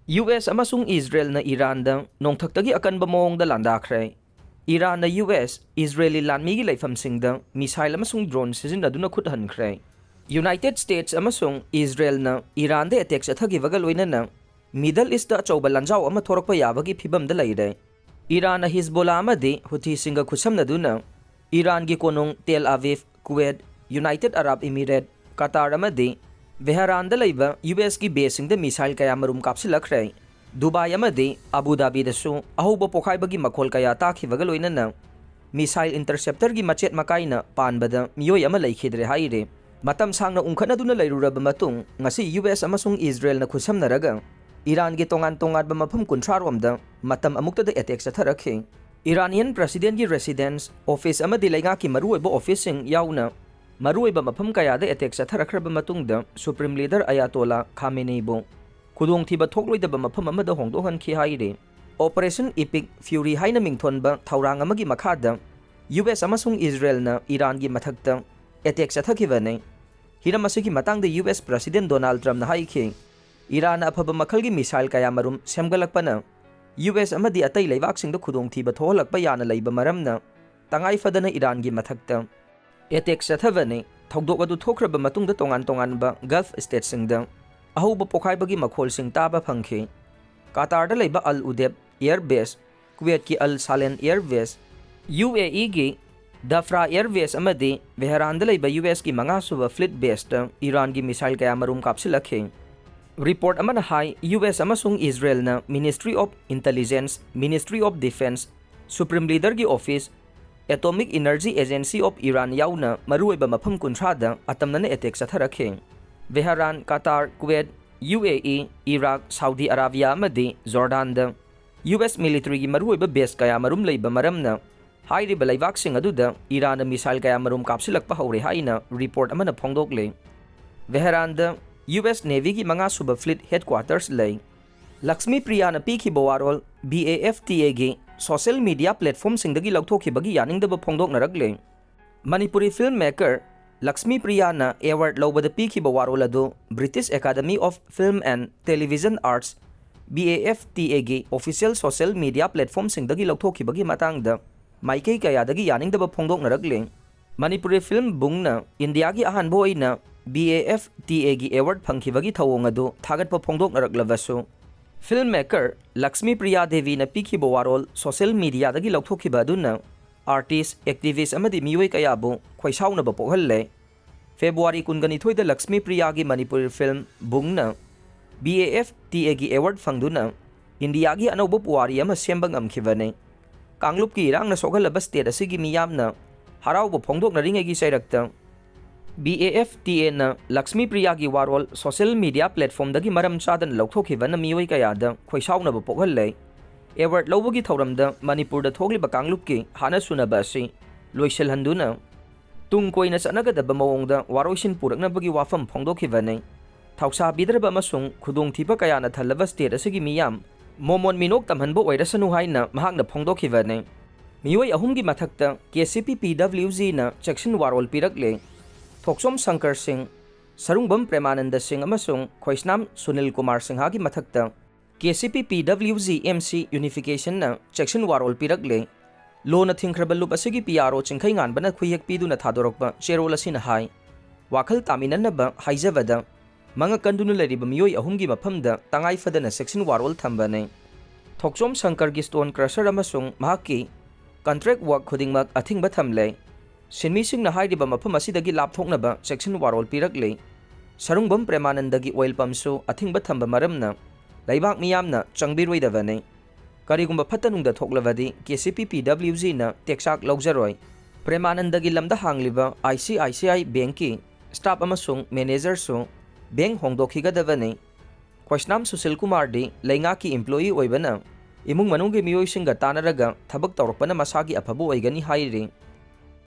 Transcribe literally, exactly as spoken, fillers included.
U S ꯑꯃꯁꯨꯡ ꯏꯖꯔꯦꯜꯅ ꯏꯔꯥꯟꯗ ꯅꯣꯡꯊꯛꯇꯒꯤ ꯑꯀꯟꯕ ꯃꯑꯣꯡꯗ ꯂꯥꯟꯗꯥꯈ꯭ꯔꯦ꯫ ꯏꯔꯥꯟꯅ ꯌꯨ ꯑꯦꯁ, ꯏꯖꯔꯦꯂꯤ ꯂꯥꯟꯃꯤꯒꯤ ꯂꯩꯐꯝꯁꯤꯡꯗ ꯃꯤꯁꯥꯏꯜ ꯑꯃꯁꯨꯡ ꯗ꯭ꯔꯣꯟ ꯁꯤꯖꯤꯟꯅꯗꯨꯅ ꯈꯨꯠ ꯍꯟꯈ꯭ꯔꯦ꯫ ꯌꯨꯅꯥꯏꯇꯦꯗ ꯁ꯭ꯇꯦꯠꯁ ꯑꯃꯁꯨꯡ ꯏꯖꯔꯦꯜꯅ ꯏꯔꯥꯟꯗ ꯑꯦꯇꯦꯛ ꯆꯠꯊꯈꯤꯕꯒ ꯂꯣꯏꯅꯅ ꯃꯤꯗꯜ ꯏꯁꯇ ꯑꯆꯧꯕ ꯂꯥꯟꯖꯥꯎ ꯑꯃ ꯊꯣꯔꯛꯄ ꯌꯥꯕꯒꯤ ꯐꯤꯕꯝꯗ ꯂꯩꯔꯦ꯫ ꯏꯔꯥꯟꯅ ꯍꯤꯖꯕꯣꯂꯥ ꯑꯃꯗꯤ ꯍꯨꯊꯤꯁꯤꯡꯒ ꯈꯨꯠꯁꯝꯅꯗꯨꯅ ꯏꯔꯥꯟꯒꯤ ꯀꯣꯅꯨꯡ ꯇꯦꯜ ꯑꯕꯤꯕ, ꯀꯨꯋꯦꯠ, ꯌꯨꯅꯥꯏꯇꯦꯗ ꯑꯔꯥꯕ ꯏꯃꯤꯔꯦꯠ, ꯀꯇꯥꯔ ꯑꯃꯗꯤ ꯚꯦꯍꯔꯥꯟꯗ ꯂꯩꯕ ꯌꯨ ꯑꯦꯁꯀꯤ ꯕꯦꯁꯁꯤꯡꯗ ꯃꯤꯁꯥꯏꯜ ꯀꯌꯥ ꯃꯔꯨꯝ ꯀꯥꯞꯁꯤꯜꯂꯛꯈ꯭ꯔꯦ꯫ ꯗꯨꯕꯥꯏ ꯑꯃꯗꯤ ꯑꯕꯨ ꯙꯥꯕꯤꯗꯁꯨ ꯑꯍꯧꯕ ꯄꯣꯈꯥꯏꯕꯒꯤ ꯃꯈꯣꯜ ꯀꯌꯥ ꯇꯥꯈꯤꯕꯒ ꯂꯣꯏꯅꯅ ꯃꯤꯁꯥꯏꯜ ꯏꯟꯇꯔꯁꯦꯞꯇꯔꯒꯤ ꯃꯆꯦꯠ ꯃꯀꯥꯏꯅ ꯄꯥꯟꯕꯗ ꯃꯤꯑꯣꯏ ꯑꯃ ꯂꯩꯈꯤꯗ꯭ꯔꯦ ꯍꯥꯏꯔꯤ꯫ ꯃꯇꯝ ꯁꯥꯡꯅ ꯎꯪꯈꯠꯅꯗꯨꯅ ꯂꯩꯔꯨꯔꯕ ꯃꯇꯨꯡ, ꯉꯁꯤ ꯌꯨ ꯑꯦꯁ ꯑꯃꯁꯨꯡ ꯏꯖꯔꯦꯜꯅ ꯈꯨꯠꯁꯝꯅꯔꯒ ꯏꯔꯥꯟꯒꯤ ꯇꯣꯉꯥꯟ ꯇꯣꯉꯥꯟꯕ ꯃꯐꯝ ꯀꯨꯟꯊ꯭ꯔꯥ ꯔꯣꯝꯗ ꯃꯇꯝ ꯑꯃꯨꯛꯇꯗ ꯑꯦꯇꯦꯛ ꯆꯠꯊꯔꯛꯈꯤ꯫ ꯏꯔꯥꯅꯤꯌꯟ ꯄ꯭ꯔꯦꯁꯤꯗꯦꯟꯒꯤ ꯔꯦꯁꯤꯗꯦꯟꯁ, ꯑꯣꯐꯤꯁ ꯑꯃꯗꯤ ꯂꯩꯉꯥꯛꯀꯤ ꯃꯔꯨꯑꯣꯏꯕ ꯑꯣꯐꯤꯁꯁꯤꯡ ꯌꯥꯎꯅ ꯃꯔꯨꯑꯣꯏꯕ ꯃꯐꯝ ꯀꯌꯥꯗ ꯑꯦꯇꯦꯛ ꯆꯠꯊꯔꯛꯈ꯭ꯔꯕ ꯃꯇꯨꯡꯗ, ꯁꯨꯄ꯭ꯔꯤꯝ ꯂꯤꯗꯔ ꯑꯌꯥꯇꯣꯂꯥ ꯈꯥꯃꯦꯅꯤꯕꯨ ꯈꯨꯗꯣꯡꯊꯤꯕ ꯊꯣꯛꯂꯣꯏꯗꯕ ꯃꯐꯝ ꯑꯃꯗ ꯍꯣꯡꯗꯣꯛꯍꯟꯈꯤ ꯍꯥꯏꯔꯤ꯫ ꯑꯣꯄꯔꯦꯁꯟ ꯏꯄꯤꯛ ꯐ꯭ꯌꯨꯔꯤ ꯍꯥꯏꯅ ꯃꯤꯡꯊꯣꯟꯕ ꯊꯧꯔꯥꯡ ꯑꯃꯒꯤ ꯃꯈꯥꯗ ꯌꯨ ꯑꯦꯁ ꯑꯃꯁꯨꯡ ꯏꯖꯔꯦꯜꯅ ꯏꯔꯥꯟꯒꯤ ꯃꯊꯛꯇ ꯑꯦꯇꯦꯛ ꯆꯠꯊꯈꯤꯕꯅꯤ꯫ ꯍꯤꯔꯝ ꯑꯁꯤꯒꯤ ꯃꯇꯥꯡꯗ ꯌꯨ ꯑꯦꯁ ꯄ꯭ꯔꯦꯁꯤꯗꯦꯟ ꯗꯣꯅꯥꯜꯗ ꯇ꯭ꯔꯝꯞꯅ ꯍꯥꯏꯈꯤ, "ꯏꯔꯥꯟꯅ ꯑꯐꯕ ꯃꯈꯜꯒꯤ ꯃꯤꯁꯥꯏꯜ ꯀꯌꯥ ꯃꯔꯨꯝ ꯁꯦꯝꯒꯠꯂꯛꯄꯅ ꯌꯨ ꯑꯦꯁ ꯑꯃꯗꯤ ꯑꯇꯩ ꯂꯩꯕꯥꯛꯁꯤꯡꯗ ꯈꯨꯗꯣꯡꯊꯤꯕ ꯊꯣꯛꯍꯜꯂꯛꯄ ꯌꯥꯅ ꯂꯩꯕ ꯃꯔꯝꯅ ꯇꯉꯥꯏ ꯐꯗꯅ ꯏꯔꯥꯟꯒꯤ ꯃꯊꯛꯇ ꯑꯦꯇꯦꯛ ꯆꯠꯊꯕꯅꯤ꯫ ꯊꯧꯗꯣꯛ ꯑꯗꯨ ꯊꯣꯛꯈ꯭ꯔꯕ ꯃꯇꯨꯡꯗ ꯇꯣꯉꯥꯟ ꯇꯣꯉꯥꯟꯕ ꯒꯜꯐ ꯁ꯭ꯇꯦꯠꯁꯤꯡꯗ ꯑꯍꯧꯕ ꯄꯣꯈꯥꯏꯕꯒꯤ ꯃꯈꯣꯜꯁꯤꯡ ꯇꯥꯕ ꯐꯪꯈꯤ꯫ ꯀꯇꯥꯔꯗ ꯂꯩꯕ ꯑꯜ ꯎꯗꯦꯕ ꯑꯦꯌꯔ ꯕꯦꯁ, ꯀꯨꯋꯦꯠꯀꯤ ꯑꯜ ꯁꯥꯂꯦꯟ ꯑꯦꯌꯔ ꯕꯦꯁ, ꯌꯨ ꯑꯦ ꯏꯒꯤ ꯗꯐ꯭ꯔꯥ ꯑꯦꯌꯔ ꯕꯦꯁ ꯑꯃꯗꯤ ꯚꯦꯍꯔꯥꯟꯗ ꯂꯩꯕ ꯌꯨ ꯑꯦꯁꯀꯤ ꯃꯉꯥꯁꯨꯕ ꯐ꯭ꯂꯤꯠ ꯕꯦꯁꯇ ꯏꯔꯥꯟꯒꯤ ꯃꯤꯁꯥꯏꯜ ꯀꯌꯥ ꯃꯔꯨꯝ ꯀꯥꯞꯁꯤꯜꯂꯛꯈꯤ꯫ ꯔꯤꯄꯣꯔꯠ ꯑꯃꯅ ꯍꯥꯏ, ꯌꯨ ꯑꯦꯁ ꯑꯃꯁꯨꯡ ꯏꯖꯔꯦꯜꯅ ministry of intelligence, ministry of defence, supreme ꯂꯤꯗꯔꯒꯤ office, atomic energy agency of Iran ꯌꯥꯎꯅ ꯃꯔꯨꯑꯣꯏꯕ ꯃꯐꯝ ꯀꯨꯟꯊ꯭ꯔꯥꯗ ꯑꯇꯝꯅꯅ ꯑꯦꯇꯦꯛ ꯆꯠꯊꯔꯛꯈꯤ꯫ Bahrain, Qatar, Kuwait, U A E, Iraq, Saudi Arabia ꯑꯃꯗꯤ ꯖꯣꯔꯗꯥꯟꯗ ꯌꯨ ꯑꯦꯁ ꯃꯤꯂꯤꯇꯔꯤꯒꯤ ꯃꯔꯨꯑꯣꯏꯕ ꯕꯦꯁ ꯀꯌꯥ ꯃꯔꯨꯝ ꯂꯩꯕ ꯃꯔꯝꯅ ꯍꯥꯏꯔꯤꯕ ꯂꯩꯕꯥꯛꯁꯤꯡ ꯑꯗꯨꯗ ꯏꯔꯥꯟꯅ ꯃꯤꯁꯥꯏꯜ ꯀꯌꯥ ꯃꯔꯨꯝ ꯀꯥꯞꯁꯤꯜꯂꯛꯄ ꯍꯧꯔꯦ ꯍꯥꯏꯅ ꯔꯤꯄꯣꯔꯠ ꯑꯃꯅ ꯐꯣꯡꯗꯣꯛꯂꯤ꯫ ꯚꯦꯍꯔꯥꯟꯗ ꯌꯨ ꯑꯦꯁ ꯅꯦꯚꯤꯒꯤ ꯃꯉꯥꯁꯨꯕ ꯐ꯭ꯂꯤꯠ ꯍꯦꯗꯀ꯭ꯋꯥꯇꯔꯁ ꯂꯩ꯫ ꯂꯛꯁꯃꯤ ꯄ꯭ꯔꯤꯌꯥꯅ ꯄꯤꯈꯤꯕ ꯋꯥꯔꯣꯜ ꯕꯤ ꯑꯦ ꯑꯦꯐ ꯇꯤ ꯑꯦꯒꯤ ꯁꯣꯁꯦꯜ ꯃꯤꯗꯤꯌꯥ ꯄ꯭ꯂꯦꯠꯐꯣꯝꯁꯤꯡꯗꯒꯤ ꯂꯧꯊꯣꯛꯈꯤꯕꯒꯤ ꯌꯥꯅꯤꯡꯗꯕ ꯐꯣꯡꯗꯣꯛꯅꯔꯛꯂꯦ꯫ ꯃꯅꯤꯄꯨꯔꯤ ꯐꯤꯜꯝ ꯃꯦꯀꯔ ꯂꯛꯁꯃꯤ ꯄ꯭ꯔꯤꯌꯥꯅ ꯑꯦꯋꯥꯔꯗ ꯂꯧꯕꯗ ꯄꯤꯈꯤꯕ ꯋꯥꯔꯣꯜ ꯑꯗꯨ British Academy of Film and Television Arts, B A F T Aꯒꯤ official social media platformꯁꯤꯡꯗꯒꯤ ꯂꯧꯊꯣꯛꯈꯤꯕꯒꯤ ꯃꯇꯥꯡꯗ ꯃꯥꯏꯀꯩ ꯀꯌꯥꯗꯒꯤ ꯌꯥꯅꯤꯡꯗꯕ ꯐꯣꯡꯗꯣꯛꯅꯔꯛꯂꯤ꯫ ꯃꯅꯤꯄꯨꯔꯤ film ꯕꯨꯡꯅ ꯏꯟꯗꯤꯌꯥꯒꯤ ꯑꯍꯥꯟꯕ ꯑꯣꯏꯅ B A F T Aꯒꯤ award ꯐꯪꯈꯤꯕꯒꯤ ꯊꯧꯑꯣꯡ ꯑꯗꯨ ꯊꯥꯒꯠꯄ ꯐꯣꯡꯗꯣꯛꯅꯔꯛꯂꯕꯁꯨ, film maker ꯂꯛꯁꯃꯤ ꯄ꯭ꯔꯤꯌꯥ ꯗꯦꯕꯤꯅ ꯄꯤꯈꯤꯕ ꯋꯥꯔꯣꯜ social mediaꯗꯒꯤ ꯂꯧꯊꯣꯛꯈꯤꯕ ꯑꯗꯨꯅ artist, activist ꯑꯃꯗꯤ ꯃꯤꯑꯣꯏ ꯀꯌꯥꯕꯨ ꯈꯣꯏꯁꯥꯎꯅꯕ ꯄꯣꯛꯍꯜꯂꯦ꯫ ꯐꯦꯕ꯭ꯔꯨꯋꯥꯔꯤ ꯀꯨꯟꯒ ꯅꯤꯊꯣꯏꯗ Lakshmi ꯄ꯭ꯔꯤꯌꯥꯒꯤ Manipuri film ꯕꯨꯡꯅ B A F T Aꯒꯤ award ꯐꯪꯗꯨꯅ ꯏꯟꯗꯤꯌꯥꯒꯤ ꯑꯅꯧꯕ ꯄꯨꯋꯥꯔꯤ ꯑꯃ ꯁꯦꯝꯕ ꯉꯝꯈꯤꯕꯅꯤ꯫ ꯀꯥꯡꯂꯨꯞꯀꯤ ꯏꯔꯥꯡꯅ ꯁꯣꯛꯍꯜꯂꯕ state ꯑꯁꯤꯒꯤ ꯃꯤꯌꯥꯝꯅ ꯍꯔꯥꯎꯕ ꯐꯣꯡꯗꯣꯛꯅꯔꯤꯉꯩꯒꯤ ꯆꯩꯔꯛꯇ, B A F T Aꯅ Lakshmi ꯄ꯭ꯔꯤꯌꯥꯒꯤ ꯋꯥꯔꯣꯜ social media platformꯗꯒꯤ ꯃꯔꯝ ꯆꯥꯗꯅ ꯂꯧꯊꯣꯛꯈꯤꯕꯅ ꯃꯤꯑꯣꯏ ꯀꯌꯥꯗ ꯈꯣꯏꯁꯥꯎꯅꯕ ꯄꯣꯛꯍꯜꯂꯦ꯫ Award ꯂꯧꯕꯒꯤ ꯊꯧꯔꯝꯗ ꯃꯅꯤꯄꯨꯔꯗ ꯊꯣꯛꯂꯤꯕ ꯀꯥꯡꯂꯨꯞꯀꯤ ꯍꯥꯠꯅ ꯁꯨꯅꯕ ꯑꯁꯤ ꯂꯣꯏꯁꯤꯜꯍꯟꯗꯨꯅ, ꯇꯨꯡ ꯀꯣꯏꯅ ꯆꯠꯅꯒꯗꯕ ꯃꯑꯣꯡꯗ ꯋꯥꯔꯣꯏꯁꯤꯟ ꯄꯨꯔꯛꯅꯕꯒꯤ ꯋꯥꯐꯝ ꯐꯣꯡꯗꯣꯛꯈꯤꯕꯅꯤ꯫ ꯊꯧꯁꯥꯕꯤꯗ꯭ꯔꯕ ꯑꯃꯁꯨꯡ ꯈꯨꯗꯣꯡꯊꯤꯕ ꯀꯌꯥꯅ ꯊꯜꯂꯕ state ꯑꯁꯤꯒꯤ ꯃꯤꯌꯥꯝ ꯃꯣꯃꯣꯟ ꯃꯤꯅꯣꯛ ꯇꯝꯍꯟꯕ ꯑꯣꯏꯔꯁꯅꯨ ꯍꯥꯏꯅ ꯃꯍꯥꯛꯅ ꯐꯣꯡꯗꯣꯛꯈꯤꯕꯅꯤ꯫ ꯃꯤꯑꯣꯏ ꯑꯍꯨꯝꯒꯤ ꯃꯊꯛꯇ K C P P W Gꯅ ꯆꯦꯛꯁꯤꯟ ꯋꯥꯔꯣꯜ ꯄꯤꯔꯛꯂꯦ꯫ ꯊꯣꯛꯆꯣꯝ ꯁꯪꯀꯔ ꯁꯤꯡ, ꯁꯔꯨꯡꯕꯝ ꯄ꯭ꯔꯦꯃꯥꯅꯟꯗ ꯁꯤꯡ ꯑꯃꯁꯨꯡ ꯈꯣꯏꯁꯅꯥꯝ ꯁꯨꯅꯤꯜ ꯀꯨꯃꯥꯔ ꯁꯤꯡꯍꯒꯤ ꯃꯊꯛꯇ K C P P W G M C Unificationꯅ ꯆꯦꯛꯁꯤꯟ ꯋꯥꯔꯣꯜ ꯄꯤꯔꯛꯂꯦ꯫ ꯂꯣꯅ ꯊꯤꯡꯈ꯭ꯔꯕ ꯂꯨꯞ ꯑꯁꯤꯒꯤ P R O ꯆꯤꯡꯈꯩꯉꯥꯟꯕꯅ ꯈꯨꯌꯦꯛ ꯄꯤꯗꯨꯅ ꯊꯥꯗꯣꯔꯛꯄ ꯆꯦꯔꯣꯜ ꯑꯁꯤꯅ ꯍꯥꯏ, ꯋꯥꯈꯜ ꯇꯥꯃꯤꯟꯅꯅꯕ ꯍꯥꯏꯖꯕꯗ, ꯃꯉꯛ ꯀꯟꯗꯨꯅ ꯂꯩꯔꯤꯕ ꯃꯤꯑꯣꯏ ꯑꯍꯨꯝꯒꯤ ꯃꯐꯝꯗ ꯇꯉꯥꯏ ꯐꯗꯅ ꯆꯦꯛꯁꯤꯟ ꯋꯥꯔꯣꯜ ꯊꯝꯕꯅꯤ꯫ ꯊꯣꯛꯆꯣꯝ ꯁꯪꯀꯔꯒꯤ stone crusher ꯑꯃꯁꯨꯡ ꯃꯍꯥꯛꯀꯤ contract work ꯈꯨꯗꯤꯡꯃꯛ ꯑꯊꯤꯡꯕ ꯊꯝꯂꯦ꯫ ꯁꯤꯟꯃꯤꯁꯤꯡꯅ ꯍꯥꯏꯔꯤꯕ ꯃꯐꯝ ꯑꯁꯤꯗꯒꯤ ꯂꯥꯞꯊꯣꯛꯅꯕ ꯆꯦꯛꯁꯤꯟ ꯋꯥꯔꯣꯜ ꯄꯤꯔꯛꯂꯤ꯫ ꯁꯔꯨꯡꯕꯝ ꯄ꯭ꯔꯦꯃꯥꯅꯟꯗꯒꯤ oil pumpꯁꯨ ꯑꯊꯤꯡꯕ ꯊꯝꯕ ꯃꯔꯝꯅ ꯂꯩꯕꯥꯛ ꯃꯤꯌꯥꯝꯅ ꯆꯪꯕꯤꯔꯣꯏꯗꯕꯅꯤ꯫ ꯀꯔꯤꯒꯨꯝꯕ ꯐꯠꯇ ꯅꯨꯡꯗ ꯊꯣꯛꯂꯕꯗꯤ K C P P W Gꯅ ꯇꯦꯛꯆꯥꯛ ꯂꯧꯖꯔꯣꯏ꯫ ꯄ꯭ꯔꯦꯃꯥꯅꯟꯗꯒꯤ ꯂꯝꯗ ꯍꯥꯡꯂꯤꯕ I C I C I Bankꯀꯤ staff ꯑꯃꯁꯨꯡ managerꯁꯨ bank ꯍꯣꯡꯗꯣꯛꯈꯤꯒꯗꯕꯅꯤ꯫ ꯈꯣꯏꯁꯅꯥꯝ ꯁꯨꯁꯤꯜ ꯀꯨꯃꯥꯔꯗꯤ ꯂꯩꯉꯥꯛꯀꯤ employee ꯑꯣꯏꯕꯅ ꯏꯃꯨꯡ ꯃꯅꯨꯡꯒꯤ ꯃꯤꯑꯣꯏꯁꯤꯡꯒ ꯇꯥꯟꯅꯔꯒ ꯊꯕꯛ ꯇꯧꯔꯛꯄꯅ ꯃꯁꯥꯒꯤ ꯑꯐꯕ ꯑꯣꯏꯒꯅꯤ ꯍꯥꯏꯔꯤ꯫